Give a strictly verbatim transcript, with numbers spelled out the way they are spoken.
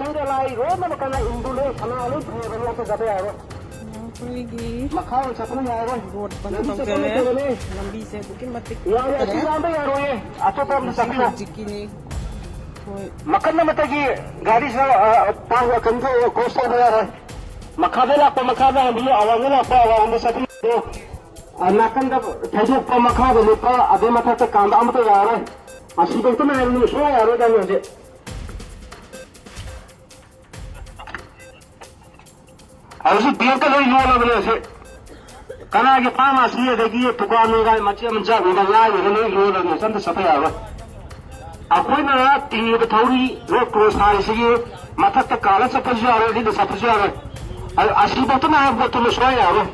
ꯁꯤꯗ ꯂꯥꯏ ꯂꯣꯏꯅꯃꯛ ꯀꯅꯥ ꯏꯟꯗꯨ ꯂꯣꯏ ꯁꯅꯥ ꯂꯣꯏ ꯐꯪꯉꯕꯅꯤ, ꯑꯝꯇ ꯆꯠꯄ ꯌꯥꯔꯣꯏ꯫ ꯑꯩꯈꯣꯏꯒꯤ ꯃꯈꯥ ꯑꯣꯏꯅ ꯆꯠꯄꯅ ꯌꯥꯔꯣꯏ꯫ ꯔꯣꯗ ꯕꯟ ꯂꯝꯕꯤ ꯆꯠꯄꯅ ꯇꯧꯖꯔꯦ꯫ ꯇꯧꯔꯅꯤ꯫ ꯂꯝꯕꯤꯁꯦ ꯑꯗꯨꯛꯀꯤ ꯃꯇꯤꯛ ꯌꯥꯔꯣꯏ, ꯑꯁꯤ ꯐꯠꯇꯔꯦ꯫ ꯂꯥꯟꯕ ꯌꯥꯔꯣꯏꯌꯦ꯫ ꯑꯇꯣꯞꯄ ꯑꯃꯗ ꯃꯁꯤ ꯆꯠꯄꯤꯌꯣ꯫ ꯍꯧꯖꯤꯛꯀꯤꯅꯤ꯫ ꯍꯣꯏ꯫ ꯃꯈꯟ ꯑꯃꯠꯇꯒꯤ ꯒꯥꯔꯤꯁꯦ, ꯑ, ꯄꯥꯡ-, ꯀꯩꯅꯣ ꯇꯧ-, ꯀ꯭ꯔꯣꯁ ꯇꯧꯕ ꯌꯥꯔꯣꯏ꯫ ꯃꯈꯥꯗ ꯂꯥꯛꯄ ꯃꯈꯥꯗ ꯍꯟꯕꯤꯌꯨ, ꯑꯋꯥꯡꯗ ꯂꯥꯛꯄ ꯑꯋꯥꯡꯗ ꯆꯠꯄꯤꯌꯨ꯫ ꯑ, ꯅꯥꯀꯟꯗ ꯊꯩꯗꯣꯛꯄ, ꯃꯈꯥꯗ ꯂꯨꯞꯄ, ꯑꯗꯩ ꯃꯊꯛꯇ ꯀꯥꯟꯕ ꯑꯃꯠꯇ ꯌꯥꯔꯣꯏ꯫ ꯑꯁꯤꯐꯧꯇ ꯉꯥꯏꯔꯕꯅꯤ, ꯁꯨꯡꯌꯥ ꯌꯥꯔꯣꯏꯗꯕꯅꯤ ꯍꯧꯖꯤꯛ꯫ ꯍꯧꯖꯤꯛ ꯕꯦꯡꯀ ꯂꯣꯏ ꯂꯣꯜꯂꯕꯅꯦ ꯍꯧꯖꯤꯛ꯫ ꯀꯅꯥꯒꯤ ꯐꯥꯔꯃꯥꯁꯤ ꯑꯗꯒꯤ ꯗꯨꯀꯥꯟ ꯅꯨꯡꯒꯥꯏ ꯃꯆꯦꯠ ꯃꯆꯥ ꯂꯣꯏꯅ ꯂꯥꯏꯔꯕ ꯂꯣꯏ ꯂꯣꯜꯂꯕꯅꯦ, ꯑꯝꯇ ꯆꯠꯄ ꯌꯥꯔꯣꯏ꯫ ꯑꯩꯈꯣꯏꯅ ꯇꯤꯡꯉꯤꯕ ꯊꯧꯔꯤ ꯔꯣꯗ ꯀ꯭ꯔꯣꯁ ꯍꯥꯏꯔꯤꯁꯤꯒꯤ ꯃꯊꯛꯇ ꯀꯥꯜꯂ ꯆꯠꯄꯁꯨ ꯌꯥꯔꯣꯏ, ꯂꯤꯠꯂ ꯆꯠꯄꯁꯨ ꯌꯥꯔꯣꯏ꯫ ꯑ-, ꯑꯁꯤꯐꯥꯎꯇ ꯉꯥꯏꯕ ꯄꯣꯠꯇꯨꯃ ꯁꯨꯡꯌꯥ ꯌꯥꯔꯣꯏ꯫